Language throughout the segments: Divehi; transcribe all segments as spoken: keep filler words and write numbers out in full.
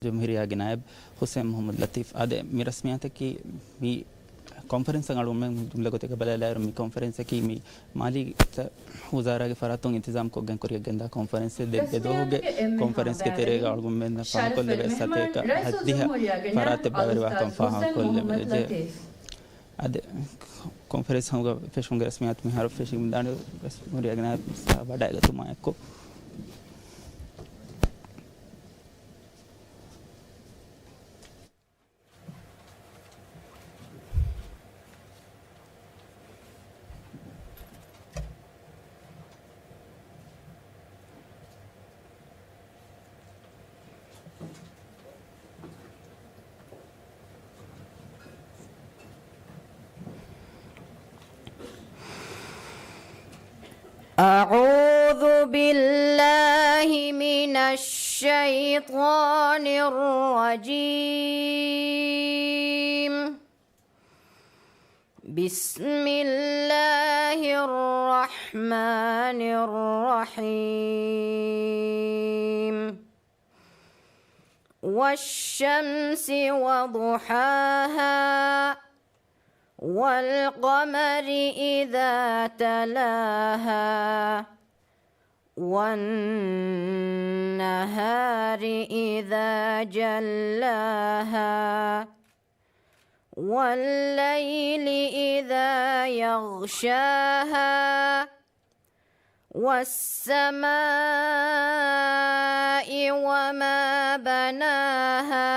ޖުމްހޫރިއްޔާގެ ނާއިބް ހުސެން މުހައްމަދު ލަތީފް. އާދެ، މި ރަސްމިއްޔާތަކީ މި ކޮންފަރެންސަށް އަޅުގަނޑުމެން ޖުމްލަ ގޮތެއްގަ ބަލާލާއިރު، މި ކޮންފަރެންސަކީ މި މާލީ ވުޒާރާގެ ފަރާތުން އިންތިޒާމްކޮށްގެން ކުރިއަށް ގެންދާ ކޮންފަރެންސެއް. ދެ، ދެ ދުވަހުގެ ކޮންފަރެންސްގެ ތެރޭގަ އަޅުގަނޑުމެންނަށް ފާހަގަކޮށްލެވޭ ސަތޭކަ ހަތްދިހަ ފަރާތެއް ބައިވެރިވާކަން ފާހަގަކޮށްލެވޭ. އާދެ، ކޮންފަރެންސް ހަމަގަ ފެށުމުގެ ރަސްމިއްޔާތު މިހާރު ފެށިގެންދާނެ ރަސްމި ހުރި އަގަނާ ވަޑައިގަތުމާ އެއްކޮށް. أعوذ بالله من الشيطان الرجيم. بسم الله الرحمن الرحيم. والشمس وضحاها، والقمر إذا تلاها، والنهار إذا جلاها، والليل إذا يغشاها، والسماء وما بناها،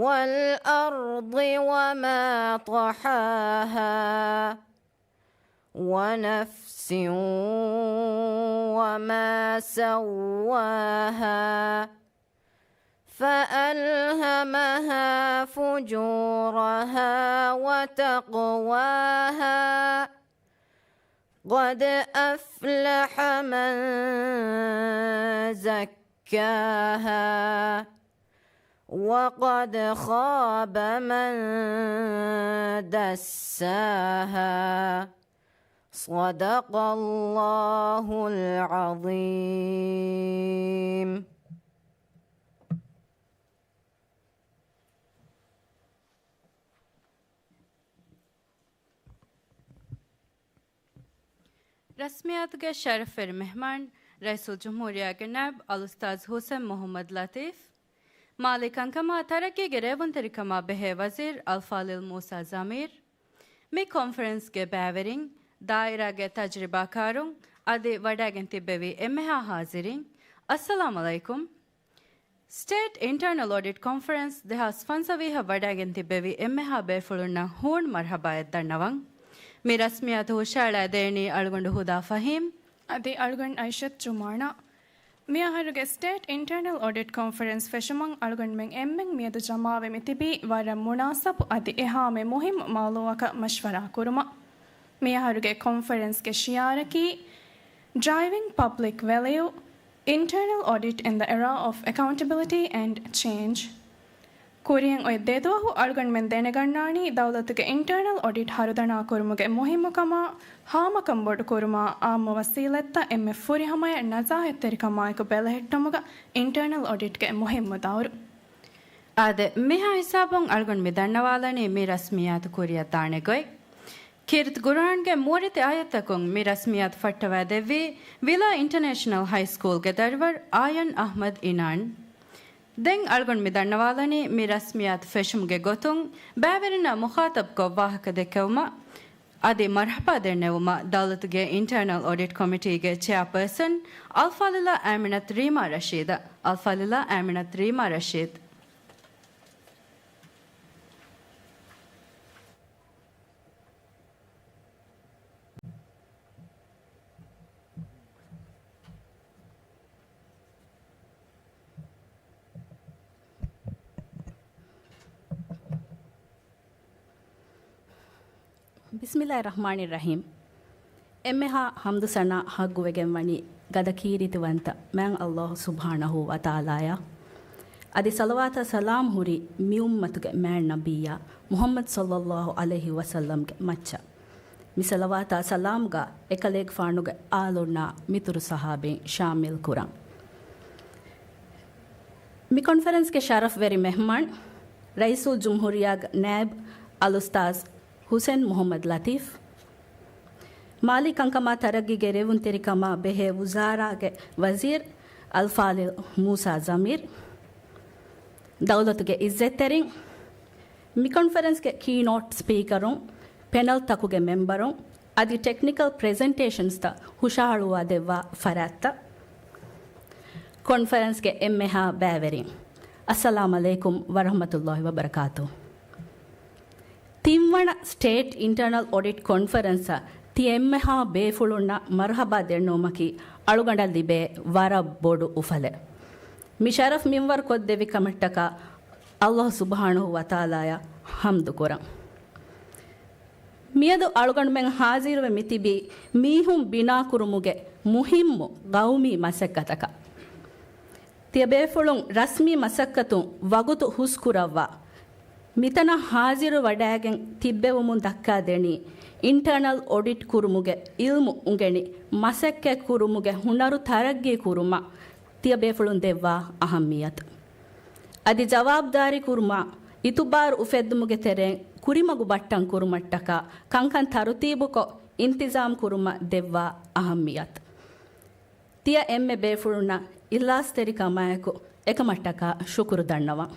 والأرض وما طحاها، ونفس وما سواها، فألهمها فجورها وتقواها، قد أفلح من زكاها، وقد خاب من دساها. صدق الله العظيم. ރަސްމިއްޔާތުގެ ޝަރަފުވެރި މެހްމާން، ރައީސުލްޖުމްހޫރިއްޔާގެ ނައިބް އަލްއުސްތާޛް ހުސެން މުހައްމަދު ލަތީފް، މާލީ ކަންކަމާ ތަރައްގީގެ ރޭވުންތެރިކަމާ ބެހޭ ވަޒީރު އަލްފާޟިލް މޫސާ ޒަމީރު، މި ކޮންފަރެންސްގެ ބައިވެރިން، ދާއިރާގެ ތަޖްރިބާކާރުން އަދި ވަޑައިގެން ތިއްބެވި އެންމެހާ ހާޒިރީން، އައްސަލާމް ޢަލައިކުމް. ސްޓޭޓް އިންޓަރނަލް އޮޑިޓް ކޮންފަރެންސް ދެހާސް ފަންސަވީހަށް ވަޑައިގެން ތިއްބެވި އެންމެހާ ބޭފުޅުންނަށް ހޫނު މަރުޙަބާއެއް ދަންނަވަން. މި ރަސްމިއްޔާތު ހުށައަޅައިދޭނީ އަޅުގަނޑު ހުދާ ފަހީމް އަދި އަޅުގަނޑު އައިޝަތު ޖުމާނާ. މިއަހަރުގެ ސްޓޭޓް އިންޓަރނަލް އޮޑިޓް ކޮންފަރެންސް ފެށުމަށް އަޅުގަނޑުމެން އެންމެން މިއަދު ޖަމާވެމި ތިބީ ވަރަށް މުނާސަބު އަދި އެހާމެ މުހިއްމު މައުޟޫޢަކަށް މަޝްވަރާ ކުރުމަށް. މިއަހަރުގެ ކޮންފަރެންސްގެ ޝިޢާރަކީ Driving Public Value, Internal Audit in the Era of Accountability and Change. ކުރިއަށް އޮތް ދެދުވަހު އަޅުގަނޑުމެން ދެނެގަންނާނީ ދައުލަތުގެ އިންޓަރނަލް އޮޑިޓް ހަރުދަނާ ކުރުމުގެ މުހިއްމުކަމާ، ހާމަކަން ބޮޑުކުރުމާ، އާއްމު ވަސީލަތްތައް އެންމެ ފުރިހަމަޔަށް ނަޒާހަތްތެރިކަމާއެކު ބެލެހެއްޓުމުގަ އިންޓަރނަލް އޮޑިޓްގެ މުހިއްމު ދައުރު. އާދެ، މިހާ ހިސާބުން އަޅުގަނޑު މި ދަންނަވާލަނީ މި ރަސްމިއްޔާތު ކުރިއަށް ދާނެ ގޮތް. ކީރިތި ޤުރުއާންގެ މޫރިތި އާޔަތްތަކުން މި ރަސްމިއްޔާތު ފައްޓަވައިދެއްވީ ވިލާ އިންޓަރނޭޝަނަލް ހައި ސްކޫލްގެ ދަރިވަރު އާޔަން އަޙްމަދު އިނާން. ދެން އަޅުގަނޑު މި ދަންނަވާލަނީ މި ރަސްމިއްޔާތު ފެށުމުގެ ގޮތުން ބައިވެރިންނާ މުޚާޠަބްކޮށް ވާހަކަ ދެއްކެވުމަށް އަދި މަރްޙަބާ ދެންނެވުމަށް ދައުލަތުގެ އިންޓަރނަލް އޮޑިޓް ކޮމިޓީގެ ޗެއާޕާސަން އަލްފާޟިލާ އާމިނަތު ރީމާ ރަޝީދަށް. އަލްފާޟިލާ އާމިނަތު ރީމާ ރަޝީދު. ބިސްމިﷲ އިއްރަޙްމާނިއްރަޙީމް. އެންމެހާ ޙަމްދު ސަނާ ޙައްޤުވެގެންވަނީ ގަދަ ކީރިތިވަންތަ މާތް ﷲ ސުބްޙާނަހޫ ވަތަޢާލާއަށް. އަދި ޞަލަވާތާ ސަލާމް ހުރީ މި އުއްމަތުގެ މާތް ނަބިއްޔާ މުޙައްމަދު ޞައްލަﷲ ޢަލައިހި ވަސައްލަމްގެ މައްޗަށް. މި ޞަލަވާތާ ސަލާމްގަ އެކަލޭގެފާނުގެ އާލުންނާ މިތުރު ޞަޙާބީން ޝާމިލް ކުރަން. މި ކޮންފަރެންސްގެ ޝަރަފްވެރި މެހްމާން، ރައީސުލްޖުމްހޫރިއްޔާގެ ނާއިބް އަލްއުސްތާޛް ހުސެން މުޙައްމަދު ލަތީފް، މާލީ ކަންކަމާ ތަރައްގީގެ ރޭވުންތެރިކަމާ ބެހޭ ވުޒާރާގެ ވަޒީރު އަލްފާޟިލް މޫސާ ޒަމީރު، ދައުލަތުގެ އިއްޒަތްތެރިން، މި ކޮންފަރެންސްގެ ކީނޯޓް ސްޕީކަރުން، ޕެނަލްތަކުގެ މެމްބަރުން، އަދި ޓެކްނިކަލް ޕްރެޒެންޓޭޝަންސްތައް ހުށަހަޅުއްވާ ދެއްވާ ފަރާތްތައް، ކޮންފަރެންސްގެ އެންމެހާ ބައިވެރިން، އައްސަލާމް ޢަލައިކުމް ވަރަޙްމަތުﷲި ވަބަރަކާތުހު. ތިންވަނަ ސްޓޭޓް އިންޓަރނަލް އޮޑިޓް ކޮންފަރެންސަށް ތި އެންމެހާ ބޭފުޅުންނަށް މަރުޙަބާ ދެންނެވުމަކީ އަޅުގަނޑަށް ލިބޭ ވަރަށް ބޮޑު އުފަލެއް. މި ޝަރަފް މިންވަރު ކޮށްދެއްވި ކަމަށްޓަކާ ﷲ ސުބްޙާނަހޫ ވަތަޢާލާއަށް ޙަމްދު ކުރަން. މިއަދު އަޅުގަނޑުމެން ޙާޟިރުވެ މިތިބީ މީހުން ބިނާކުރުމުގެ މުހިއްމު ޤައުމީ މަސައްކަތަކަށް. ތިޔަބޭފުޅުން ރަސްމީ މަސައްކަތުން ވަގުތު ހުސްކުރައްވާ، މިތަނަށް ޙާޟިރުވަޑައިގެން ތިއްބެވުމުން ދައްކާދެނީ، އިންޓަރނަލް އޮޑިޓް ކުރުމުގެ ޢިލްމު އުނގެނި، މަސައްކަތް ކުރުމުގެ ހުނަރު ތަރައްގީ ކުރުމަށް ތިޔަބޭފުޅުން ދެއްވާ އަހައްމިއްޔަތު. އަދި ޖަވާބުދާރީ ކުރުމާ، އިތުބާރު އުފެއްދުމުގެ ތެރެއިން ކުރިމަގު ބައްޓަން ކުރުމަށްޓަކާ، ކަންކަން ތަރުތީބުކޮށް، އިންތިޒާމް ކުރުމަށް ދެއްވާ އަހައްމިއްޔަތު. ތިޔަ އެންމެ ބޭފުޅުންނަށް އިޚްލާޞްތެރިކަމާއެކު އެކަމަށްޓަކާ ޝުކުރު ދަންނަވަން.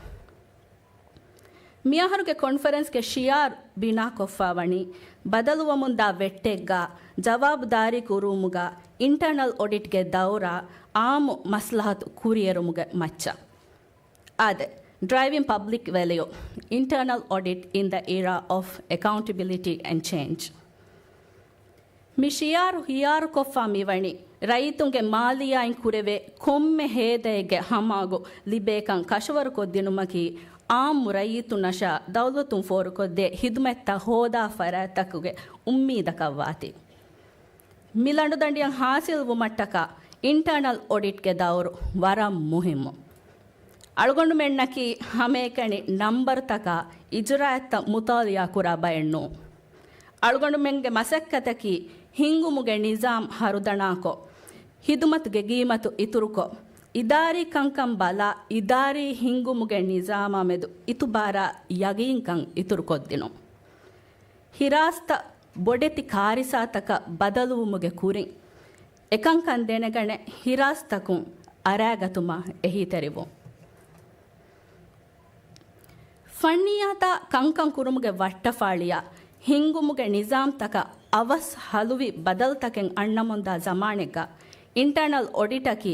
މިއަހަރުގެ ކޮންފަރެންސްގެ ޝިޢާރު ބިނާކޮށްފާވަނީ، ބަދަލުވަމުންދާ ވެއްޓެއްގާ ޖަވާބުދާރީ ކުރުވުމުގާ އިންޓަރނަލް އޮޑިޓްގެ ދައުރާ އާއްމު މަސްލަހަތު ކުރިއެރުމުގެ މައްޗަށް. އާދެ، Driving Public Value, Internal Audit in the Era of Accountability and Change. މި ޝިޢާރު ހިޔާރުކޮށްފާ މިވަނީ، ރައްޔިތުންގެ މާލިއްޔާއިން ކުރެވޭ ކޮންމެ ހޭދައެއްގެ ހަމައަގު ލިބޭކަން ކަށަވަރުކޮށްދިނުމަކީ، އާއްމު ރައްޔިތުންނަށާ ދައުލަތުން ފޯރުކޮށްދޭ ޚިދުމަތްތައް ހޯދާ ފަރާތްތަކުގެ އުއްމީދަކަށްވާތީ. މި ލަނޑުދަނޑިއަށް ޙާޞިލްވުމަށްޓަކާ އިންޓަރނަލް އޮޑިޓްގެ ދައުރު ވަރަށް މުހިއްމު. އަޅުގަނޑުމެންނަކީ ހަމައެކަނި ނަންބަރުތަކާ އިޖުރާއަތްތައް މުޠާލިޢާ ކުރާ ބައެއްނޫން. އަޅުގަނޑުމެންގެ މަސައްކަތަކީ ހިންގުމުގެ ނިޒާމް ހަރުދަނާކޮށް، ޚިދުމަތުގެ ޤީމަތު އިތުރުކޮށް، އިދާރީ ކަންކަން ބަލާ، އިދާރީ ހިންގުމުގެ ނިޒާމާމެދު އިތުބާރާ ޔަގީންކަން އިތުރުކޮށްދިނުން. ހިރާސްތައް ބޮޑެތި ކާރިސާތަކަށް ބަދަލުވުމުގެ ކުރިން، އެކަންކަން ދެނެގަނެ ހިރާސްތަކުން އަރާގަތުމަށް އެހީތެރިވުން. ފަންނިއްޔާތާ ކަންކަން ކުރުމުގެ ވައްޓަފާޅިއާ ހިންގުމުގެ ނިޒާމްތަކަށް އަވަސް ހަލުވި ބަދަލުތަކެއް އަންނަމުންދާ ޒަމާނެއްގަ، އިންޓަރނަލް އޮޑިޓަކީ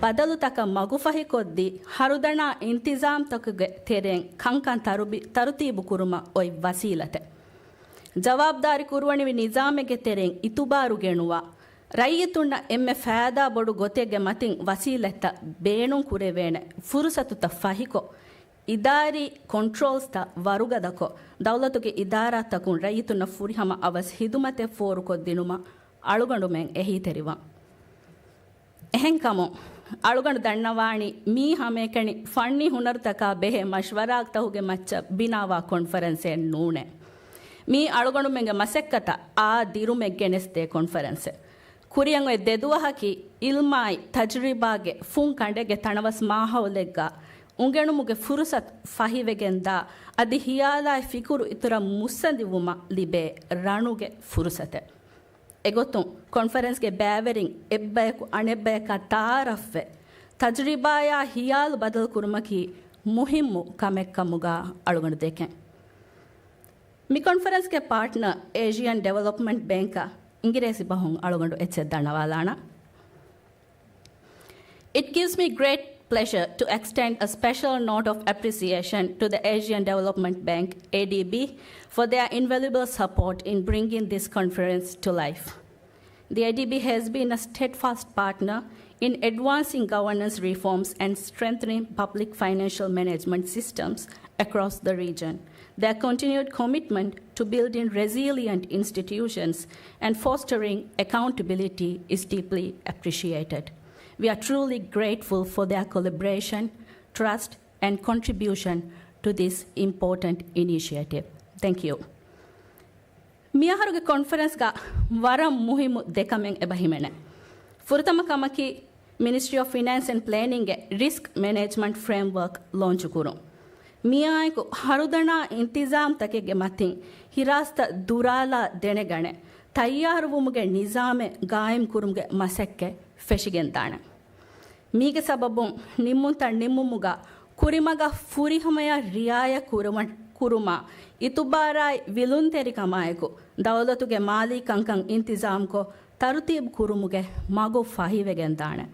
ބަދަލުތަކަށް މަގުފަހިކޮށްދީ، ހަރުދަނާ އިންތިޒާމްތަކުގެ ތެރެއިން ކަންކަން ތަރުބި-، ތަރުތީބު ކުރުމަށް އޮތް ވަސީލަތެއް. ޖަވާބުދާރީ ކުރުވަނިވި ނިޒާމެއްގެ ތެރެއިން އިތުބާރު ގެނުވާ، ރައްޔިތުންނަށް އެންމެ ފައިދާ ބޮޑު ގޮތެއްގެ މަތިން ވަސީލަތްތައް ބޭނުން ކުރެވޭނެ ފުރުސަތުތައް ފަހިކޮށް، އިދާރީ ކޮންޓްރޯލްސްތައް ވަރުގަދަކޮށް، ދައުލަތުގެ އިދާރާތަކުން ރައްޔިތުންނަށް ފުރިހަމަ އަވަސް ޚިދުމަތެއް ފޯރުކޮށްދިނުމަށް އަޅުގަނޑުމެން އެހީތެރިވަން. އެހެންކަމުން، އަޅުގަނޑު ދަންނަވާނީ މީ ހަމައެކަނި ފަންނީ ހުނަރުތަކާ ބެހޭ މަޝްވަރާތަކުގެ މައްޗަށް ބިނާވާ ކޮންފަރެންސެއް ނޫނޭ. މީ އަޅުގަނޑުމެންގެ މަސައްކަތަށް އާ ދިރުމެއް ގެނެސްދޭ ކޮންފަރެންސެއް. ކުރިއަށް އޮތް ދެދުވަހަކީ ޢިލްމާއި ތަޖުރިބާގެ ފުން ކަނޑެއްގެ ތަނަވަސް މާހައުލެއްގަ އުނގެނުމުގެ ފުރުސަތު ފަހިވެގެންދާ، އަދި ޚިޔާލާއި ފިކުރު އިތުރަށް މުއްސަނދިވުމަށް ލިބޭ ރަނުގެ ފުރުސަތެއް. އެގޮތުން، ކޮންފަރެންސްގެ ބައިވެރިން އެއްބަޔަކު އަނެއްބަޔަކާ ތައާރަފްވެ، ތަޖުރިބާއާ ޚިޔާލު ބަދަލުކުރުމަކީ މުހިއްމު ކަމެއްކަމުގަ އަޅުގަނޑު ދެކެން. މި ކޮންފަރެންސްގެ ޕާޓްނަރ އޭޝިއަން ޑިވެލޮޕްމަންޓް ބޭންކަށް އިނގިރޭސި ބަހުން އަޅުގަނޑު އެއްޗެއް ދަންނަވާލާނަން. It gives me great pleasure to extend a special note of appreciation to the Asian Development Bank, A D B, for their invaluable support in bringing this conference to life. The A D B has been a steadfast partner in advancing governance reforms and strengthening public financial management systems across the region. Their continued commitment to building resilient institutions and fostering accountability is deeply appreciated. We are truly grateful for their collaboration, trust, and contribution to this important initiative. Thank you. މިއަހަރުގެ ކޮންފަރެންސްގަ ވަރަށް މުހިއްމު ދެކަމެއް އެބަ ހިމެނޭ. ފުރަތަމަ ކަމަކީ، މިނިސްޓްރީ އޮފް ފިނޭންސް އެންޑް ޕްލޭނިންގެ ރިސްކް މެނޭޖްމަންޓް ފްރޭމްވަރކް ލޯންޗުކުރުން. މިއާއެކު ހަރުދަނާ އިންތިޒާމްތަކެއްގެ މަތިން ހިރާސްތައް ދުރާލާ ދެނެގަނެ، ތައްޔާރުވުމުގެ ނިޒާމެއް ގާއިމްކުރުމުގެ މަސައްކަތް ފެށިގެންދާނެ. މީގެ ސަބަބުން ނިންމުންތައް ނިންމުމުގަ ކުރިމަގަށް ފުރިހަމަޔަށް ރިއާޔަތް ކުރުމަށް، ކުރުމާ އިތުބާރާއި ވިލުންތެރިކަމާއެކު ދައުލަތުގެ މާލީ ކަންކަން އިންތިޒާމްކޮށް، ތަރުތީބު ކުރުމުގެ މަގު ފަހިވެގެންދާނެ.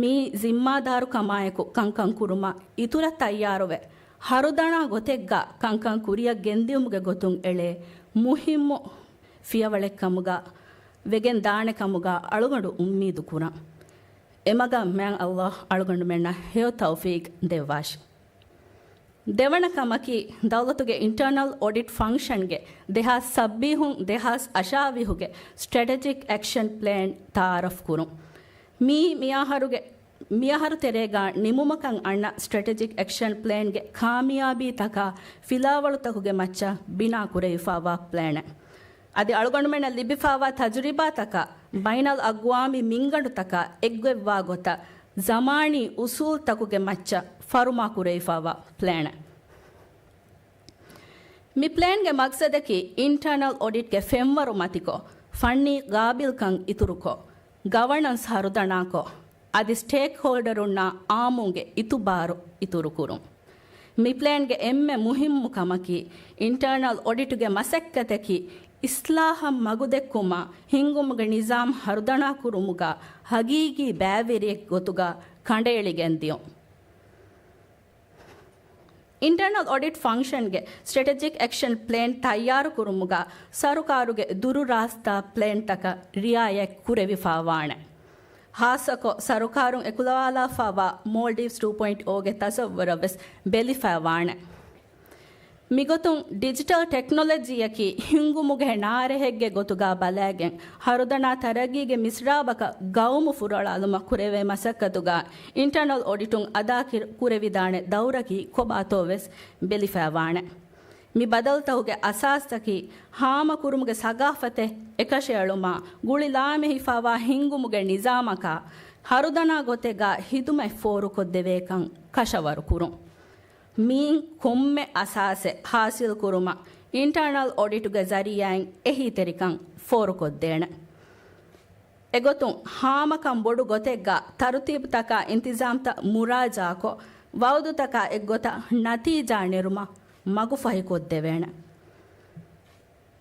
މިއީ ޒިންމާދާރުކަމާއެކު ކަންކަން ކުރުމަށް އިތުރަށް ތައްޔާރުވެ، ހަރުދަނާ ގޮތެއްގަ ކަންކަން ކުރިއަށް ގެންދިއުމުގެ ގޮތުން އެޅޭ މުހިއްމު ފިޔަވަޅެއްކަމުގަ ވެގެން ދާނެ ކަމުގަ އަޅުގަނޑު އުއްމީދު ކުރަން. އެމަގަށް މާތް ﷲ އަޅުގަނޑުމެންނަށް ހެޔޮ ތައުފީޤް ދެއްވާށި. ދެވަނަ ކަމަކީ، ދައުލަތުގެ އިންޓަރނަލް އޮޑިޓް ފަންކްޝަންގެ ދެހާސް ސައްބީސް ދެހާސް އަށާވީހުގެ ސްޓްރެޓެޖިކް އެކްޝަން ޕްލޭން ތައާރަފް ކުރުން. މީ މިއަހަރުގެ، މިއަހަރު ތެރޭގަ ނިމުމަކަށް އަންނަ ސްޓްރެޓެޖިކް އެކްޝަން ޕްލޭންގެ ކާމިޔާބީތަކާ ފިލާވަޅުތަކުގެ މައްޗަށް ބިނާ ކުރެވިފައިވާ ޕްލޭނެއް. އަދި އަޅުގަނޑުމެންނަށް ލިބިފައިވާ ތަޖުރިބާތަކާ، ބައިނަލްއަގްވާމީ މިންގަނޑުތަކާ އެއްގޮތްވާ ގޮތަށް، ޒަމާނީ އުސޫލްތަކުގެ މައްޗަށް ފަރުމާކުރެވިފައިވާ ޕްލޭނެއް. މި ޕްލޭންގެ މަގްސަދަކީ، އިންޓަރނަލް އޮޑިޓްގެ ފެންވަރު މަތިކޮށް، ފަންނީ ގާބިލްކަން އިތުރުކޮށް، ގަވަނަންސް ހަރުދަނާކޮށް، އަދި ސްޓޭކްހޯލްޑަރުންނާ އާއްމުންގެ އިތުބާރު އިތުރުކުރުން. މި ޕްލޭންގެ އެންމެ މުހިއްމު ކަމަކީ، އިންޓަރނަލް އޮޑިޓުގެ މަސައްކަތަކީ އިސްލާހަށް މަގުދެއްކުމާ، ހިންގުމުގެ ނިޒާމް ހަރުދަނާކުރުމުގަ ހަގީގީ ބައިވެރިއެއް ގޮތުގަ ކަނޑައެޅިގެން ދިޔުން. އިންޓަރނަލް އޮޑިޓް ފަންކްޝަންގެ ސްޓްރެޓެޖިކް އެކްޝަން ޕްލޭން ތައްޔާރުކުރުމުގަ ސަރުކާރުގެ ދުރު ރާސްތާ ޕްލޭންތަކަށް ރިއާޔަތް ކުރެވިފައިވާނެ. ހާއްސަކޮށް، ސަރުކާރުން އެކުލަވާލާފައިވާ މޯލްޑިވްސް ޓޫ ޕޮއިންޓް އޯގެ ތަސައްވަރަށް ވެސް ބެލިފައިވާނެ. މިގޮތުން ޑިޖިޓަލް ޓެކްނޮލޮޖީއަކީ ހިންގުމުގެ ނާރެހެއްގެ ގޮތުގަ ބަލައިގެން، ހަރުދަނާ ތަރައްގީގެ މިސްރާބަކަށް ގައުމު ފުރޮޅާލުމަށް ކުރެވޭ މަސައްކަތުގަ އިންޓަރނަލް އޮޑިޓުން އަދާ ކި-، ކުރެވިދާނެ ދައުރަކީ ކޮބާތޯ ވެސް ބެލިފައިވާނެ. މި ބަދަލުތަކުގެ އަސާސްތަކީ ހާމަކުރުމުގެ ސަގާފަތެއް އެކަށައެޅުމާ، ގުޅި ލާމެހިފައިވާ ހިންގުމުގެ ނިޒާމަކާ، ހަރުދަނާ ގޮތެއްގަ ހިދުމަތް ފޯރުކޮށްދެވޭކަން ކަށަވަރުކުރުން. މިއިން ކޮންމެ އަސާސެއް ހާސިލްކުރުމަށް އިންޓަރނަލް އޮޑިޓުގެ ޒަރީއާއިން އެހީތެރިކަން ފޯރުކޮށްދޭނެ. އެގޮތުން ހާމަކަން ބޮޑު ގޮތެއްގަ ތަރުތީބުތަކާ އިންތިޒާމްތައް މުރާޖާކޮށް، ވައުދުތަކާ އެއްގޮތަށް ނަތީޖާ ނެރުމަށް މަގުފަހިކޮށްދެވޭނެ.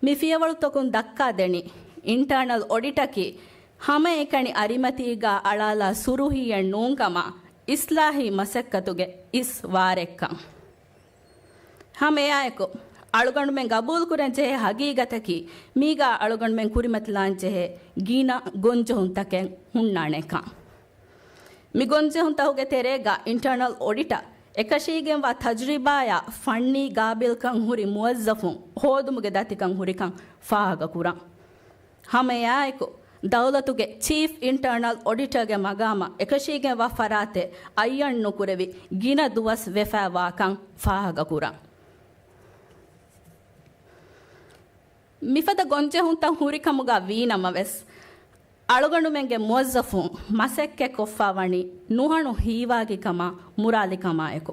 މި ފިޔަވަޅުތަކުން ދައްކާދެނީ، އިންޓަރނަލް އޮޑިޓަކީ ހަމައެކަނި އަރިމަތީގަ އަޅާލާ ސުރުހީއެއް ނޫންކަމާ، އިސްލާހީ މަސައްކަތުގެ އިސް ވާރެއްކަން. ހަމައެއާއެކު، އަޅުގަނޑުމެން ގަބޫލުކުރަންޖެހޭ ހަގީގަތަކީ، މީގަ އަޅުގަނޑުމެން ކުރިމަތިލާންޖެހޭ ގިނަ ގޮންޖެހުންތަކެއް ހުންނާނެކަން. މި ގޮންޖެހުންތަކުގެ ތެރޭގަ އިންޓަރނަލް އޮޑިޓަށް އެކަށީގެންވާ ތަޖުރިބާއާ ފަންނީ ގާބިލްކަން ހުރި މުވައްޒަފުން ހޯދުމުގެ ދަތިކަން ހުރިކަން ފާހަގަކުރަން. ހަމައެއާއެކު، ދައުލަތުގެ ޗީފް އިންޓަރނަލް އޮޑިޓަރގެ މަގާމަށް އެކަށީގެންވާ ފަރާތެއް އައްޔަން ނުކުރެވި ގިނަ ދުވަސް ވެފައިވާކަން ފާހަގަކުރަން. މިފަދަ ގޮންޖެހުންތައް ހުރިކަމުގަ ވީނަމަވެސް، އަޅުގަނޑުމެންގެ މުވައްޒަފުން މަސައްކަތްކޮށްފައިވަނީ ނުހަނު ހީވާގިކަމާ މުރާލިކަމާއެކު.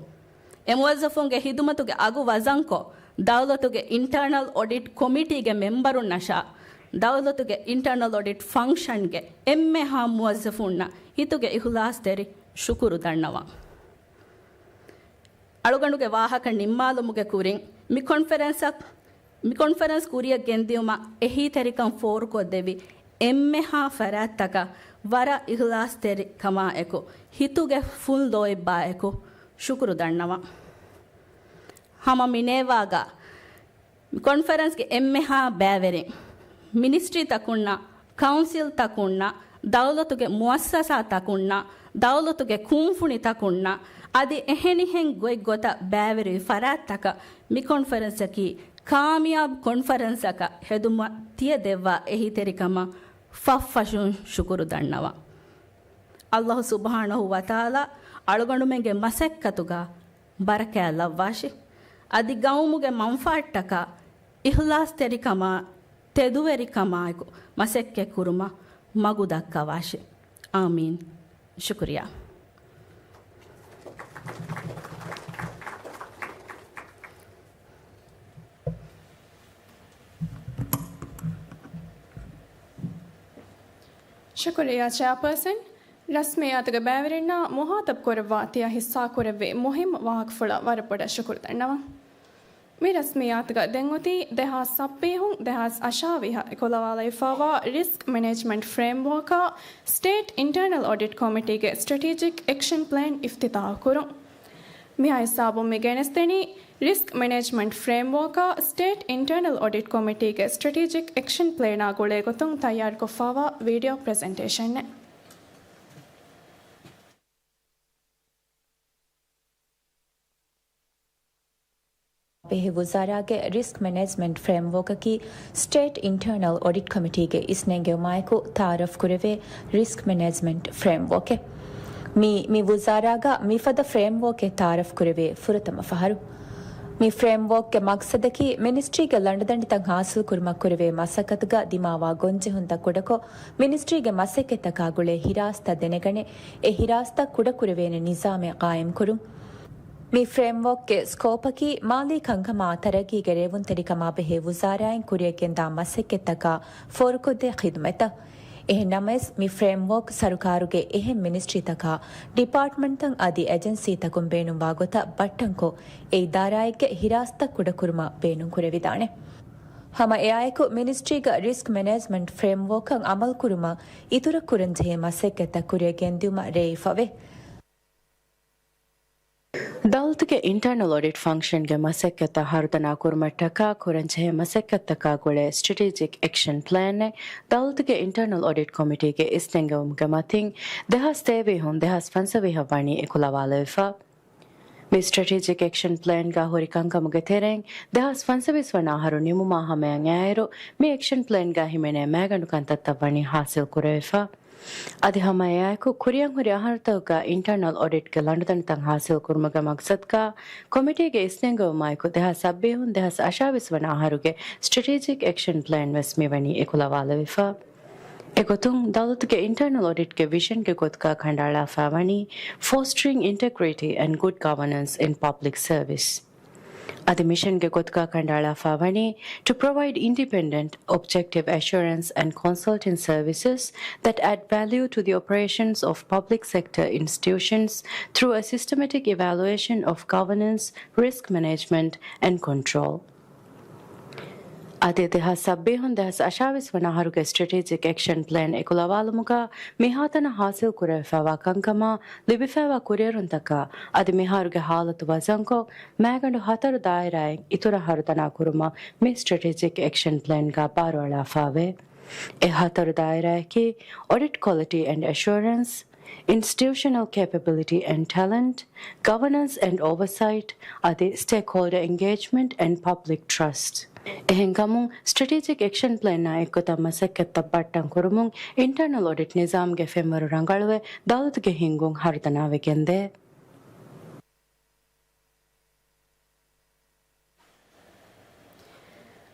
އެ މުވައްޒަފުންގެ ހިދުމަތުގެ އަގު ވަޒަންކޮށް، ދައުލަތުގެ އިންޓަރނަލް އޮޑިޓް ކޮމިޓީގެ މެމްބަރުންނަށާ، ދައުލަތުގެ އިންޓަރނަލް އޮޑިޓް ފަންކްޝަންގެ އެންމެހާ މުވައްޒަފުންނަށް ހިތުގެ އިޚްލާޞްތެރި ޝުކުރު ދަންނަވަން. އަޅުގަނޑުގެ ވާހަކަ ނިންމާލުމުގެ ކުރިން، މި ކޮންފަރެންސަށް، މި ކޮންފަރެންސް ކުރިއަށް ގެންދިއުމަށް އެހީތެރިކަން ފޯރުކޮށްދެއްވި އެންމެހާ ފަރާތްތަކަށް ވަރަށް އިޚްލާޞްތެރިކަމާއެކު، ހިތުގެ ފުލް ލޯތްބާއެކު ޝުކުރު ދަންނަވަން. ހަމަ މިނޭވާގަ ކޮންފަރެންސްގެ އެންމެހާ ބައިވެރިން، މިނިސްޓްރީތަކުންނާ، ކައުންސިލްތަކުންނާ، ދައުލަތުގެ މުއައްސަސާތަކުންނާ، ދައުލަތުގެ ކުންފުނިތަކުންނާ، އަދި އެހެނިހެން ގޮތްގޮތަށް ބައިވެރިވި ފަރާތްތަކަށް މި ކޮންފަރެންސަކީ ކާމިޔާބު ކޮންފަރެންސަކަށް ހެދުމަށް ތިޔަ ދެއްވާ އެހީތެރިކަމަށް ފަށްފަށުން ޝުކުރު ދަންނަވަން. ﷲ ސުބްޙާނަހޫ ވަތަޢާލާ އަޅުގަނޑުމެންގެ މަސައްކަތުގަ ބަރަކާތް ލައްވާށި. އަދި ގައުމުގެ މަންފާއަށްޓަކާ އިޚްލާޞްތެރިކަމާ، ތެދުވެރިކަމާއެކު މަސައްކަތްކުރުމަށް މަގު ދައްކަވާށި. އާމީން. ޝުކުރިއްޔާ. ޝުކުރިއްޔާ ޗެއާޕާސަން. ރަސްމިއްޔާތުގެ ބައިވެރިންނާ މުހާތަބް ކުރައްވާ ތިޔަ ހިއްސާ ކުރެއްވި މުހިއްމު ވާހަކަފުޅަށް ވަރަށް ބޮޑަށް ޝުކުރު ދަންނަވަން. މި ރަސްމިއްޔާތުގަ ދެން އޮތީ ދެހާސް ސައްބީހުން ދެހާސް އަށާވީހަށް އެކުލަވާލައިފައިވާ ރިސްކް މެނޭޖްމަންޓް ފްރޭމްވޯކާ ސްޓޭޓް އިންޓަރނަލް އޮޑިޓް ކޮމިޓީގެ ސްޓްރެޓީޖިކް އެކްޝަން ޕްލޭން އިފްތިތާހު ކުރުން. މިހާ ހިސާބުން މި ގެނެސްދެނީ ރިސްކް މެނޭޖްމަންޓް ފްރޭމްވޯކާ ސްޓޭޓް އިންޓަރނަލް އޮޑިޓް ކޮމިޓީގެ ސްޓްރެޓީޖިކް އެކްޝަން ޕްލޭނާ ގުޅޭ ގޮތުން ތައްޔާރުކޮށްފައިވާ ވީޑިއޯ ޕްރެޒެންޓޭޝަނެއް. ބެހޭ ވުޒާރާގެ ރިސްކް މެނޭޖްމަންޓް ފްރޭމްވޯކަކީ ސްޓޭޓް އިންޓަރނަލް އޮޑިޓް ކޮމިޓީގެ އިސްނެންގެވުމާއެކު ތައާރަފް ކުރެވޭ ރިސްކް މެނޭޖްމަންޓް ފްރޭމްވޯކެއް. މީ، މި ވުޒާރާގަ މިފަދަ ފްރޭމްވޯކެއް ތައާރަފް ކުރެވޭ ފުރަތަމަ ފަހަރު. މި ފްރޭމްވޯކްގެ މަގްސަދަކީ މިނިސްޓްރީގެ ލަނޑުދަނޑިތައް ހާސިލް ކުރުމަށް ކުރެވޭ މަސައްކަތުގަ ދިމާވާ ގޮންޖެހުންތައް ކުޑަކޮށް، މިނިސްޓްރީގެ މަސައްކަތްތަކާ ގުޅޭ ހިރާސްތައް ދެނެގަނެ، އެ ހިރާސްތައް ކުޑަކުރެވޭނެ ނިޒާމެއް ގާއިމްކުރުން. މި ފްރޭމްވޯކްގެ ސްކޯޕަކީ މާލީ ކަންކަމާ ތަރައްގީގެ ރޭވުންތެރިކަމާ ބެހޭ ވުޒާރާއިން ކުރިއަށްގެންދާ މަސައްކަތްތަކާ ފޯރުކޮށްދޭ ޚިދުމަތްތައް. އެހެން ނަމަވެސް، މި ފްރޭމްވޯކް ސަރުކާރުގެ އެހެން މިނިސްޓްރީތަކާ، ޑިޕާޓްމަންޓްތައް އަދި އެޖެންސީތަކުން ބޭނުންވާ ގޮތަށް ބައްޓަންކޮށް، އެ އިދާރާއެއްގެ ހިރާސްތައް ކުޑަކުރުމަށް ބޭނުންކުރެވިދާނެ. ހަމަ އެއާއެކު، މިނިސްޓްރީގަ ރިސްކް މެނޭޖްމަންޓް ފްރޭމްވޯކަށް އަމަލުކުރުމަށް އިތުރަށް ކުރަންޖެހޭ މަސައްކަތްތައް ކުރިއަށް ގެންދިއުމަށް ރޭވިފަވޭ. ދައުލަތުގެ އިންޓަރނަލް އޮޑިޓް ފަންކްޝަންގެ މަސައްކަތްތައް ހަރުދަނާ ކުރުމަށްޓަކާ ކުރަންޖެހޭ މަސައްކަތްތަކާ ގުޅޭ ސްޓްރެޓީޖިކް އެކްޝަން ޕްލޭނެއް ދައުލަތުގެ އިންޓަރނަލް އޮޑިޓް ކޮމިޓީގެ އިސްނެންގެވުމުގެ މަތިން ދެހާސް ތޭވީހުން ދެހާސް ފަންސަވީހަށް ވަނީ އެކުލަވާލެވިފަ. މި ސްޓްރެޓީޖިކް އެކްޝަން ޕްލޭންގަ ހުރި ކަންކަމުގެ ތެރެއިން ދެހާސް ފަންސަވީސް ވަނަ އަހަރު ނިމުމާ ހަމަޔަށް އައިއިރު، މި އެކްޝަން ޕްލޭންގަ ހިމެނޭ މައިގަނޑު ކަންތައްތައް ވަނީ ހާސިލް ކުރެވިފަ. އަދި ހަމަ އެއާއެކު، ކުރިއަށް ހުރި އަހަރުތަކުގަ އިންޓަރނަލް އޮޑިޓްގެ ލަނޑުދަނޑިތައް ހާސިލް ކުރުމުގެ މަގްސަދުގަ ކޮމިޓީގެ އިސްނެންގެވުމާއެކު ދެހާސް ސައްބީހުން ދެހާސް އަށާވީސް ވަނަ އަހަރުގެ ސްޓްރެޓީޖިކް އެކްޝަން ޕްލޭން ވެސް މިވަނީ އެކުލަވާލެވިފަ. އެގޮތުން، ދައުލަތުގެ އިންޓަރނަލް އޮޑިޓްގެ ވިޝަންގެ ގޮތުގަ ކަނޑައަޅާފައިވަނީ Fostering Integrity and Good Governance in Public Service. އަދި މިޝަންގެ ގޮތުގަ ކަނޑައަޅާފައިވަނީ To provide independent, objective assurance and consulting services that add value to the operations of public sector institutions through a systematic evaluation of governance, risk management and control. އަދި ދެހާސް ސައްބީހުން ދެހާސް އަށާވީސް ވަނަ އަހަރުގެ ސްޓްރެޓީޖިކް އެކްޝަން ޕްލޭން އެކުލަވާލުމުގަ މިހާތަނަށް ހާސިލް ކުރެވިފައިވާ ކަންކަމާ ލިބިފައިވާ ކުރިއެރުންތަކާ އަދި މިހާރުގެ ހާލަތު ވަޒަންކޮށް، މައިގަނޑު ހަތަރު ދާއިރާއިން އިތުރަށް ހަރުދަނާ ކުރުމަށް މި ސްޓްރެޓީޖިކް އެކްޝަން ޕްލޭންގަ ބާރުއަޅާފައިވޭ. އެ ހަތަރު ދާއިރާއަކީ Audit Quality and Assurance, Institutional Capability and Talent, Governance and Oversight އަދި Stakeholder Engagement and Public Trust. އެހެންކަމުން، ސްޓްރެޓީޖިކް އެކްޝަން ޕްލޭނާ އެއްގޮތަށް މަސައްކަތްތައް ބައްޓަން ކުރުމުން އިންޓަރނަލް އޮޑިޓް ނިޒާމްގެ ފެންވަރު ރަނގަޅުވެ، ދައުލަތުގެ ހިންގުން ހަރުދަނާވެގެންދޭ.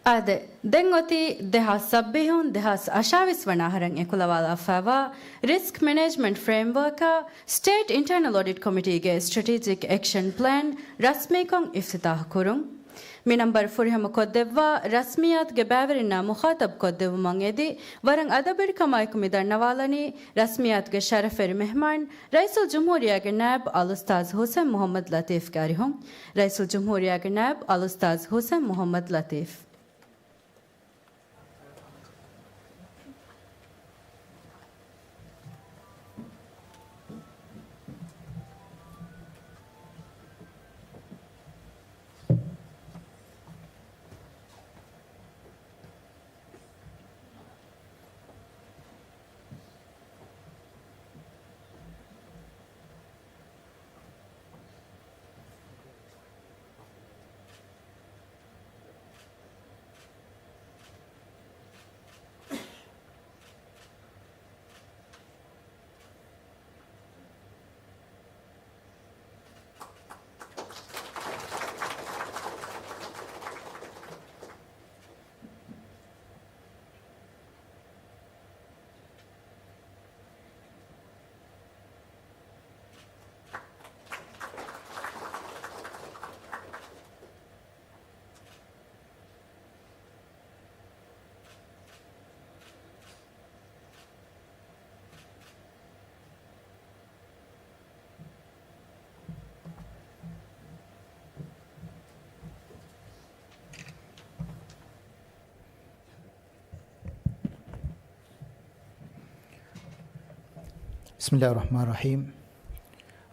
އާދެ، ދެން އޮތީ ދެހާސް ސައްބީހުން ދެހާސް އަށާވީސް ވަނަ އަހަރަށް އެކުލަވާލާފައިވާ ރިސްކް މެނޭޖްމަންޓް ފްރޭމްވަރކާ ސްޓޭޓް އިންޓަރނަލް އޮޑިޓް ކޮމިޓީގެ ސްޓްރެޓީޖިކް އެކްޝަން ޕްލޭން ރަސްމީކޮށް އިފްތިތާހު ކުރުން. މި ނަންބަރު ފުރިހަމަ ކޮށްދެއްވާ ރަސްމިއްޔާތުގެ ބައިވެރިންނާ މުޚާތަބް ކޮށްދެއްވުމަށް އެދި، ވަރަށް އަދަބުވެރިކަމާއެކު މި ދަންނަވާލަނީ ރަސްމިއްޔާތުގެ ޝަރަފުވެރި މެހްމާން، ރައީސުލްޖުމްހޫރިއްޔާގެ ނާއިބު އަލްއުސްތާޛު ހުސެން މުޙައްމަދު ލަތީފްގެ އަރިހުން. ރައީސުލްޖުމްހޫރިއްޔާގެ ނާއިބު އަލްއުސްތާޛު ހުސެން މުޙައްމަދު ލަތީފް. بسم الله الرحمن الرحيم.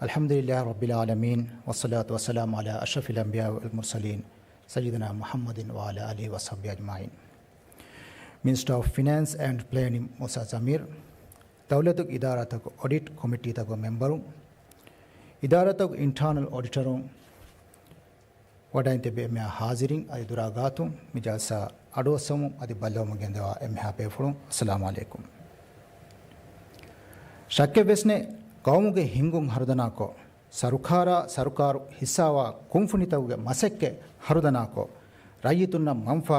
الحمد لله رب العالمين، والصلاة والسلام على أشرف الأنبياء والمرسلين، سيدنا محمد وعلى آله وصحبه أجمعين. މިނިސްޓަރ އޮފް ފިނޭންސް އެންޑް ޕްލޭނިން މޫސާ ޒަމީރު، ދައުލަތުގެ އިދާރާތަކުގެ އޮޑިޓް ކޮމިޓީތަކުގެ މެމްބަރުން، އިދާރާތަކުގެ އިންޓާނަލް އޮޑިޓަރުން، ވަޑައިން ތިބި އެންމެހާ ހާޒިރީން އަދި ދުރާ ގާތުން މި ޖަލްސާ އަޑުއައްސަވަމުން އަދި ބައްލަވަމުން ގެންދަވާ އެންމެހާ ބޭފުޅުން، އައްސަލާމު ޢަލައިކުމް. ޝައްކެއް ވެސް ނެތް، ޤައުމުގެ ހިންގުން ހަރުދަނާކޮށް، ސަރުކާރާ، ސަރުކާރު ހިއްސާވާ ކުންފުނިތަކުގެ މަސައްކަތް ހަރުދަނާކޮށް، ރައްޔިތުންނަށް މަންފާ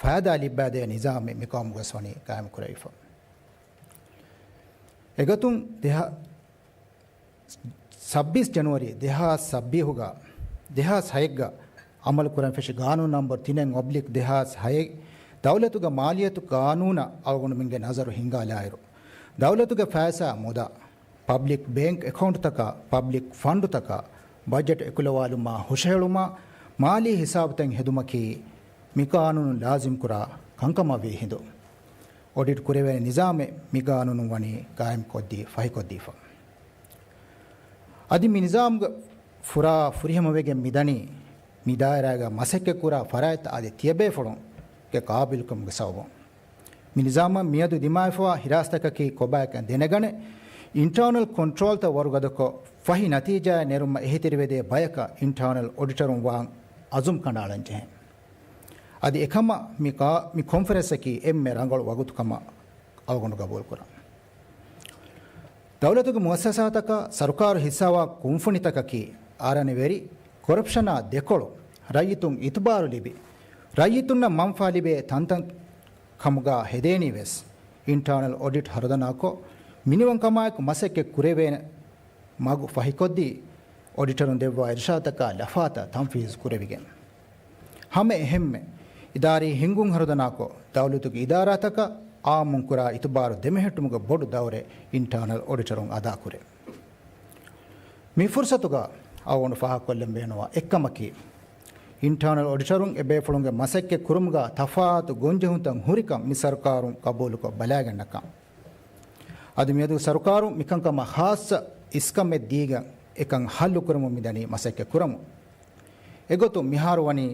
ފައިދާ ލިއްބާދޭ ނިޒާމެއް މި ޤައުމުގަސް ވަނީ ޤާއިމް ކުރެވިފަ. އެގޮތުން ދެހާ-، ސައްބީސް ޖަނުއަރީ ދެހާސް ސައްބީހުގަ، ދެހާސް ހައެއްގަ އަމަލު ކުރަން ފެށި ގާނޫނު ނަމްބަރު ތިނެއް އޮބްލިކް ދެހާސް ހައެއް، ދައުލަތުގެ މާލިޔަތު ޤާނޫނަށް އަޅުގަނޑުމެންގެ ނަޒަރު ހިންގާލާއިރު، ދައުލަތުގެ ފައިސާ މުދާ، ޕަބްލިކް ބޭންކް އެކައުންޓްތަކާ، ޕަބްލިކް ފަންޑުތަކާ، ބަޖެޓް އެކުލަވާލުމާ ހުށަހެޅުމާ، މާލީ ހިސާބުތައް ހެދުމަކީ މި ޤާނޫނުން ލާޒިމްކުރާ ކަންކަމަށްވީ ހިނދު، އޮޑިޓް ކުރެވޭނެ ނިޒާމެއް މި ޤާނޫނުން ވަނީ ޤާއިމްކޮށްދީ، ފަހިކޮށްދީފަ. އަދި މި ނިޒާމުގެ ފުރާ ފުރިހަމަވެގެން މިދަނީ، މި ދާއިރާގަ މަސައްކަތްކުރާ ފަރާތްތައް އަދި ތިޔަބޭފުޅުންގެ ޤާބިލުކަމުގެ ސަބަބުން. މި ނިޒާމަށް މިއަދު ދިމާވެފަވާ ހިރާސްތަކަކީ ކޮބާކަން ދެނެގަނެ، އިންޓާނަލް ކޮންޓްރޯލްތައް ވަރުގަދަކޮށް، ފަހި ނަތީޖާއެއް ނެރުމަށް އެހީތެރިވެދޭ ބަޔަކަށް އިންޓާނަލް އޮޑިޓަރުން ވާން އަޒުމް ކަނޑައަޅަންޖެހޭ. އަދި އެކަމަށް މި ކާ-، މި ކޮންފަރެންސަކީ އެންމެ ރަނގަޅު ވަގުތުކަމަށް އަޅުގަނޑު ގަބޫލުކުރަން. ދައުލަތުގެ މުއައްސަސާތަކާ، ސަރުކާރު ހިއްސާވާ ކުންފުނިތަކަކީ އަރަނިވެރި، ކޮރަޕްޝަނާ ދެކޮޅު، ރައްޔިތުން އިތުބާރު ލިބި، ރައްޔިތުންނަށް މަންފާ ލިބޭ ތަންތަން ކަމުގަ ހެދޭނީ ވެސް، އިންޓާނަލް އޮޑިޓް ހަރުދަނާކޮށް، މިނިވަންކަމާއެކު މަސައްކަތް ކުރެވޭނެ މަގު ފަހިކޮށްދީ، އޮޑިޓަރުން ދެއްވާ އިރުޝާދުތަކާ ލަފާތައް ތަންފީޒު ކުރެވިގެން. ހަމަ އެހެންމެ، އިދާރީ ހިންގުން ހަރުދަނާކޮށް، ދައުލަތުގެ އިދާރާތަކަށް އާއްމުން ކުރާ އިތުބާރު ދެމެހެއްޓުމުގެ ބޮޑު ދައުރެއް އިންޓާނަލް އޮޑިޓަރުން އަދާކުރޭ. މި ފުރުސަތުގަ އަޅުގަނޑު ފާހަގަކޮށްލަން ބޭނުންވާ އެއްކަމަކީ، އިންޓާނަލް އޮޑިޓަރުން އެބޭފުޅުންގެ މަސައްކަތް ކުރުމުގަ ތަފާތު ގޮންޖެހުންތައް ހުރިކަން މި ސަރުކާރުން ޤަބޫލުކޮށް ބަލާގަންނަކަން. އަދި މިއަދު ސަރުކާރުން މިކަންކަމަށް ޚާއްޞަ އިސްކަމެއް ދީގެން އެކަން ހައްލު ކުރަމުން މިދަނީ މަސައްކަތް ކުރަމުން. އެގޮތުން މިހާރު ވަނީ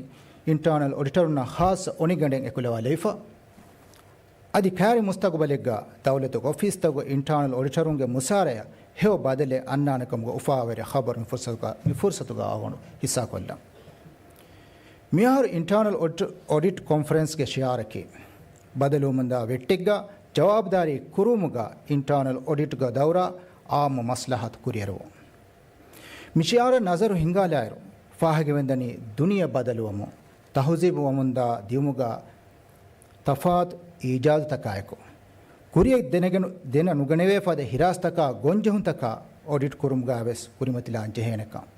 އިންޓާނަލް އޮޑިޓަރުންނަށް ޚާއްޞަ އޮނިގަނޑެއް އެކުލަވާލެވިފަ. އަދި ކައިރި މުސްތަގުބަލެއްގަ ދައުލަތުގެ އޮފީސްތަކުގެ އިންޓާނަލް އޮޑިޓަރުންގެ މުސާރަޔަށް ހެޔޮ ބަދަލެއް އަންނާނެ ކަމުގެ އުފާވެރި ޚަބަރު މި ފުރުސަތުގަ، މި ފުރުސަތުގަ އަޅުގަނޑު ހިއްސާކޮށްލަން. މިއަހަރު އިންޓާނަލް އޮޑިޓް، އޮޑިޓް ކޮންފަރެންސްގެ ޝިޢާރަކީ، ބަދަލުވުމުންދާ ވެއްޓެއްގަ ޖަވާބުދާރީ ކުރުވުމުގަ އިންޓާނަލް އޮޑިޓްގެ ދައުރާ އާއްމު މަސްލަހަތު ކުރިއެރުވުން. މި ޝިޢާރަށް ނަޒަރު ހިންގާލާއިރު، ފާހަގަވެންދަނީ ދުނިޔެ ބަދަލުވަމުން، ތަހުޒީބު ވަމުންދާ ދިއުމުގަ ތަފާތު އީޖާދުތަކާއެކު، ކުރިއަށް ދެނެގެނު-، ދެނެ ނުގަނެވޭ ފަދަ ހިރާސްތަކާ ގޮންޖެހުންތަކާ އޮޑިޓް ކުރުމުގަ ވެސް ކުރިމަތިލާން ޖެހޭނެކަން.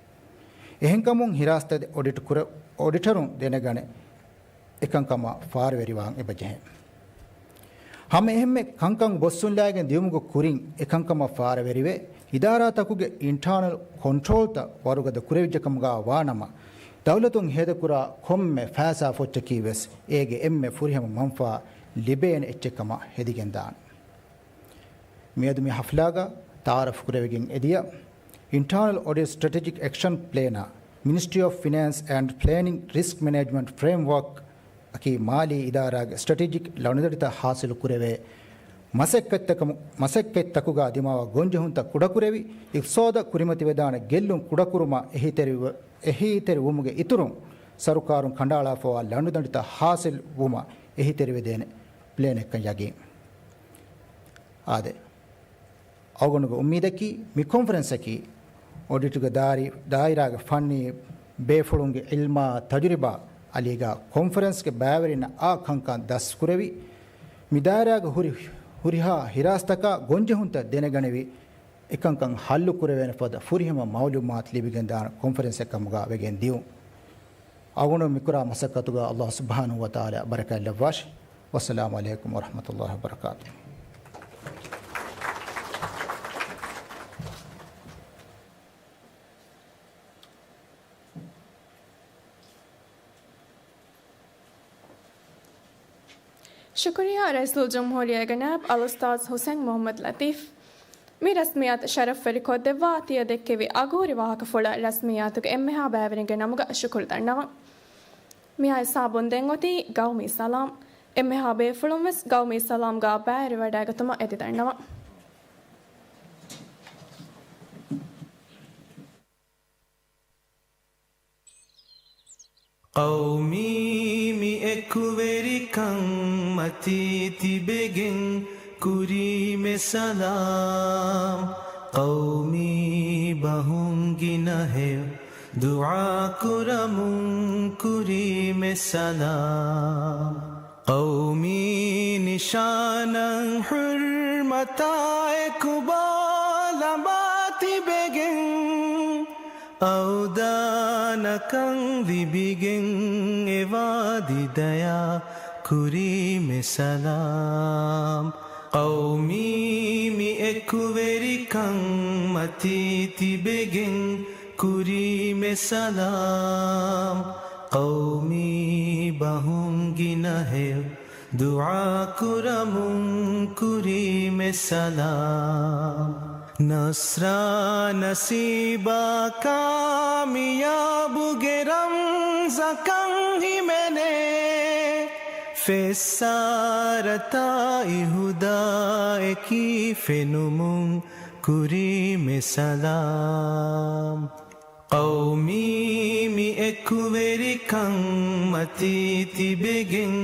އެހެންކަމުން ހިރާސްތައް އޮޑިޓް ކުރ-، އޮޑިޓަރުން ދެނެގަނެ، އެކަންކަމަށް ފާރުވެރިވާން އެބަޖެހޭ. ހަމަ އެހެންމެ ކަންކަން ބޮއްސުންލާގެން ދިއުމުގެ ކުރިން އެކަންކަމަށް ފާރުވެރިވެ، އިދާރާތަކުގެ އިންޓާނަލް ކޮންޓްރޯލްތައް ވަރުގަދަ ކުރެވިއްޖެކަމުގަ ވާނަމަ، ދައުލަތުން ހޭދަކުރާ ކޮންމެ ފައިސާ ފޮއްޗަކީ ވެސް އޭގެ އެންމެ ފުރިހަމަ މަންފާ ލިބޭނެ އެއްޗެއްކަމަށް ހެދިގެންދާނެ. މިއަދު މި ހަފްލާގަ ތައާރަފް ކުރެވިގެން އެދިޔަ އިންޓާނަލް އޮޑިޓް ސްޓްރެޓެޖިކް އެކްޝަން ޕްލޭނާ މިނިސްޓްރީ އޮފް ފިނޭންސް އެންޑް ޕްލޭނިން ރިސްކް މެނޭޖްމަންޓް ފްރޭމްވަރކް އަކީ މާލީ އިދާރާގެ ސްޓްރެޓެޖިކް ލަނޑުދަނޑިތައް ހާސިލު ކުރެވޭ މަސައްކަތްތަކަމު-، މަސައްކަތްތަކުގަ ދިމާވާ ގޮންޖެހުންތައް ކުޑަކުރެވި، އިޤްތިޞާދަށް ކުރިމަތިވެދާނެ ގެއްލުން ކުޑަކުރުމަށް އެހީތެރިވު-، އެހީތެރިވުމުގެ އިތުރުން، ސަރުކާރުން ކަނޑައަޅާފަވާ ލަނޑުދަނޑިތައް ހާސިލް ވުމަށް އެހީތެރިވެދޭނެ ޕްލޭނެއްކަން ޔަގީން. އާދެ. އަޅުގަނޑުގެ އުއްމީދަކީ، މި ކޮންފަރެންސަކީ، އޮޑިޓުގެ ދާއިރާގެ ފަންނީ ބޭފުޅުންގެ ޢިލްމާ ތަޖުރިބާ އަލީގަ ކޮންފަރެންސްގެ ބައިވެރިންނަށް އާ ކަންކަން ދަސްކުރެވި، މި ދާއިރާގެ ހުރި-، ހުރިހާ ހިރާސްތަކާ ގޮންޖެހުންތައް ދެނެގަނެވި، އެކަންކަން ހައްލު ކުރެވޭނެ ފަދަ ފުރިހަމަ މަޢުލޫމާތު ލިބިގެންދާނެ ކޮންފަރެންސެއް ކަމުގަ ވެގެން ދިޔުން. އަޅުގަނޑު މިކުރާ މަސައްކަތުގަ ﷲ ސުބްޙާނަހޫ ވަތަޢާލާ ބަރަކާތް ލައްވާށި. ވައްސަލާމު ޢަލައިކުމް ވަރަޙްމަތުﷲ ވަބަރަކާތުހު. ޝުކުރިއްޔާ ރައީސުލްޖުމްހޫރިއްޔާގެ ނާއިބް އަލްއުސްތާޛް ޙުސައިން މުޙައްމަދު ލަތީފް. މި ރަސްމިއްޔާތު ޝަރަފްވެރި ކޮށްދެއްވާ ތިޔަ ދެއްކެވި އަގުހުރި ވާހަކަފުޅަށް ރަސްމިއްޔާތުގެ އެންމެހާ ބައިވެރިންގެ ނަމުގަ ޝުކުރު ދަންނަވަން. މިހާ ހިސާބުން ދެން އޮތީ ގައުމީ ސަލާމް. އެންމެހާ ބޭފުޅުން ވެސް ގައުމީ ސަލާމްގަ ބައިވެރިވަޑައިގަތުމަށް އެދިދަންނަވަން. ޤައުމީ މި އެކުވެރިކަން މަތީ ތިބެގެން ކުރީމެ ސަލާމް. ޤައުމީ ބަހުން ގިނަ ހެޔޮ ދުޢާ ކުރަމުން ކުރީމެ ސަލާމް. ޤައުމީ ނިޝާނަށް ޙުރްމަތާ އެކު ބޯ ލަނބާ ތިބެގެން، އައުދާނަކަން ލިބިގެން އެ ވާދި ދަޔާ ކުރީމެ ސަލާމް. ޤައުމީ މި އެކުވެރިކަން މަތީ ތިބެގެން ކުރީމެ ސަލާމް. ޤައުމީ ބަހުން ގިނަ ހެޔޮ ދުޢާ ކުރަމުން ކުރީމެ ސަލާމް. ނަޞްރާ ނަސީބާ ކާމިޔާބުގެ ރަމްޒަކަން ހިމެނޭ، ފެއްސާރަ ތާއި ހުދާ އެކީ ފެނުމުން ކުރީމެ ސަލާމް. ޤައުމީ މި އެކުވެރިކަން މަތީ ތިބެގެން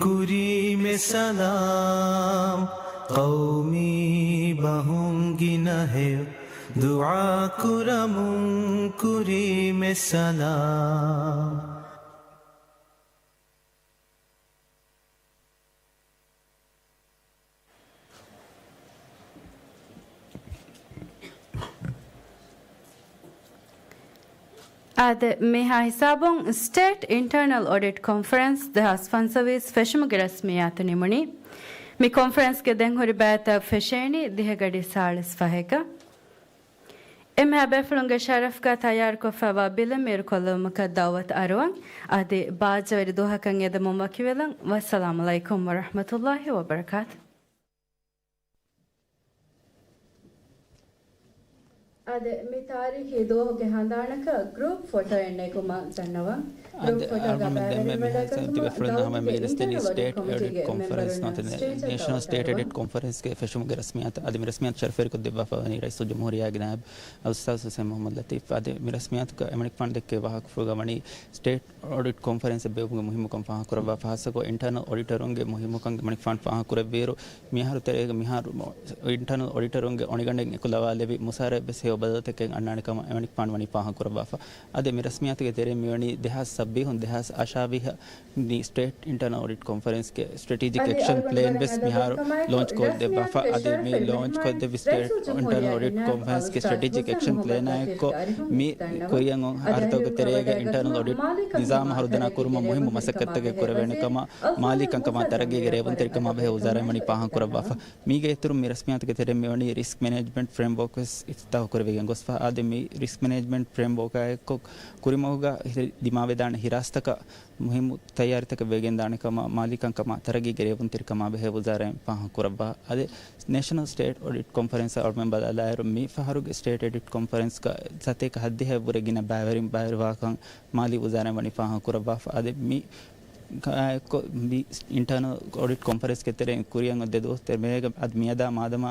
ކުރީމެ ސަލާމް. ޤައުމީ ބަހުން ގިނަ ހެޔޮ ދުޢާ ކުރަމުން ކުރީމެ ސަލާމް. އާދެ، މިހާ ހިސާބުން ސްޓޭޓް އިންޓަރނަލް އޮޑިޓް ކޮންފަރެންސް ދެހާސް ފަންސަވީސް ފެށުމުގެ ރަސްމިއްޔާތު ނިމުނީ. މި ކޮންފަރެންސްގެ ދެންހުރި ބައިތައް ފެށޭނީ ދިހަ ގަޑި ސާޅީސް ފަހެއްގަ. އެންމެހާ ބޭފުޅުންގެ ޝަރަފްގަ ތައްޔާރުކޮށްފައިވާ ބިލެއް މީރުކޮށްލެވުމަކަށް ދަޢުވަތު އަރުވަން. އަދި ބާއްޖަވެރި ދުވަހަކަށް އެދެމުން ވަކިވެލަން. ވައްސަލާމު ޢަލައިކުމް ވަރަޙްމަތުﷲި ވަބަރަކާތު. އާދެ، މި ތާރީޚީ ދުވަހުގެ ހަނދާނަކަށް ގްރޫޕް ފޮޓޯއެއް ނެގުމަށް ދަންނަވަން. ގްރޫޕް އާދެ، ފޮޓޯގަ އަޅުގަނޑުމެން ދެންމެ ބައިވެރިވެވަޑައިގަތުމަށް ދައުދުގެ އިންޓަރނަލް އޮޑިޓް ކޮމިޓީގެ މެމްބަރުންނާ ސްޓޭޖަށް ނޭޝަނަލް ސްޓޭޓް އޮޑިޓް ކޮންފަރެންސްގެ ފެށުމުގެ ރަސްމިއްޔާތު އަދި މި ރަސްމިއްޔާތު ޝަރަފްވެރިކޮށްދެއްވާފަ ވަނީ ރައީސުލްޖުމްހޫރިއްޔާގެ ނާއިބު އަލްއުސްތާޛު ޙުސައިން މުޙައްމަދު ލަތީފް. އަދި މި ރަސްމިއްޔާތުގަ އެމަނިކުފާނު ދެއްކެވި ވާހަކަފުޅުގަ ވަނީ ސްޓޭޓް އޮޑިޓް ކޮންފަރެންސެއް ބޭއްވުމުގެ މުހިއްމުކަން ފާހަގަކުރައްވާ ފަހަތަކު އިންޓަރނަލް އޮޑިޓަރުންގެ މުހިއްމުކަން އެމަނިކުފާނު ފާހަގަކުރެއްވިއިރު، މިއަހަރު ތެރޭގަ މިހާރު އިންޓަރނަލް އޮޑިޓަރުންގެ އޮނިގަނޑެއް އެކުލަވާލެވި މުސާރައެއް ވެސް ހެޔޮ ބަދަލުތަކެއް އަންނާނެ ކަމަށް އެމަނިކުފާނު ވަނީ ފާހަގަކުރައްވާފަ. އަދި މި ރަސްމިއްޔާތުގެ ތެރެއިން މިވަނީ ދެހާސް ސައްބީސް ދެހާސް އަށާވީހަށް މި ސްޓޭޓް އިންޓަރނަލް އޮޑިޓް ކޮންފަރެންސްގެ ސްޓްރެޓެޖިކް އެކްޝަން ޕްލޭން ވެސް މިހާރު ލޯންޗް ކޮށްދެއްވާފަ. އަދި މި ލޯންޗް ކޮށްދެއްވި ސްޓޭޓް އިންޓަރނަލް އޮޑިޓް ކޮންފަރެންސްގެ ސްޓްރެޓެޖިކް އެކްޝަން ޕްލޭނާ އެއްކޮށް މި ކުރިއަށް އޮން އަހަރުތަކުގެ ތެރޭގަ އިންޓަރނަލް އޮޑިޓް ނިޒާމް ހަރުދަނާ ކުރުމަށް މުހިއްމު މަސައްކަތްތަކެއް ކުރެވޭނެ ކަމަށް، މާލީ ކަންކަމާ ތަރައްގީގެ ރޭވުންތެރިކަމާ ބެހޭ ވުޒާރާއިން ވަނީ ފާހަގަކުރައްވާފަ. މީގެ އިތުރުން މި ރަސްމިއްޔާތުގެ ތެރެއިން މިވަނީ ރިސްކް މެނޭޖްމަންޓް ފްރޭމްވޯކް ވެސް އިފްތިތާޙު ކުރެވިގެން ގޮސްފަ. އާދެ، މި ރިސްކް މެނޭޖްމަންޓް ފްރޭމްވޯކާ އެއްކޮށް ކުރިމަގުގަ ދިމާވެދާނެ ހިރާސްތަކަށް މުހިއްމު ތައްޔާރީތަކެއް ވެގެންދާނެ ކަމަށް، މާލީ ކަންކަމާ ތަރައްގީގެ ރޭވުންތެރިކަމާ ބެހޭ ވުޒާރާއިން ފާހަގަކުރައްވާ. އަދި، ނޭޝަނަލް ސްޓޭޓް އޮޑިޓް ކޮންފަރެންސަށް އަޅުމެން ބަލާލާއިރު، މި ފަހަރުގެ ސްޓޭޓް އޮޑިޓް ކޮންފަރެންސްގަ ސަތޭކަ ހަތްދިހައަށްވުރެ ގިނަ ބައިވެރިން ބައިވެރިވާކަން މާލީ ވުޒާރާއިން ވަނީ ފާހަގަކުރައްވާފަ. އަދި މި އާއެއްކޮށް، މި އިންޓަރނަލް އޮޑިޓް ކޮންފަރެންސްގެ ތެރެއިން ކުރިއަށް އޮތް ދެ ދުވަސް ތެރޭގަ އަދި މިއަދާ މާދަމާ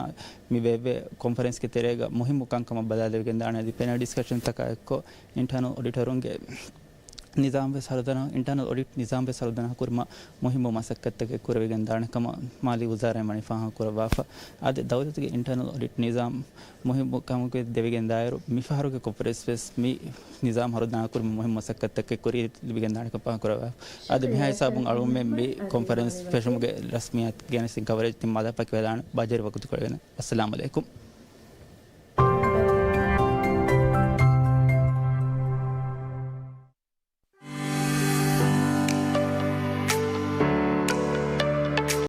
މި ވެއްވޭ ކޮންފަރެންސްގެ ތެރޭގަ މުހިއްމު ކަންކަމަށް ބަލާލެވިގެންދާނެ. އަދި ޕެނަލް ޑިސްކަޝަންތަކާ އެއްކޮށް، އިންޓަރނަލް އޮޑިޓަރުންގެ ނިޒާމް ވެސް ހަރުދަނާ، އިންޓަރނަލް އޮޑިޓް ނިޒާމް ވެސް ހަރުދަނާ ކުރުމަށް މުހިއްމު މަސައްކަތްތަކެއް ކުރެވިގެން ދާނެ ކަމަށް މާލީ ވުޒާރާއިން ވަނީ ފާހަގަކުރައްވާފަ. އާދެ، ދައުލަތުގެ އިންޓަރނަލް އޮޑިޓް ނިޒާމް މުހިއްމު ކަމުގެ ދެވިގެންދާއިރު، މިފަހަރުގެ ކޮންފަރެންސް ވެސް މި ނިޒާމް ހަރުދަނާ ކުރުމަށް މުހިއްމު މަސައްކަތްތަކެއް ކުރިއަށް ލިބިގެން ދާނެ ކަމަށް ފާހަގަކުރައްވާފަ. އާދެ، މިހާ ހިސާބުން އަޅުގަނޑުމެން މި ކޮންފަރެންސް ފެށުމުގެ ރަސްމިއްޔާތު ގެނެސްދިން ކަވަރޭޖް ތިން މާލާ ފަކިވެލާނެ. ބާއްޖަވެރި ވަގުތުކޮޅެއް ގެނައި. އައްސަލާމު ޢަލައިކުމް.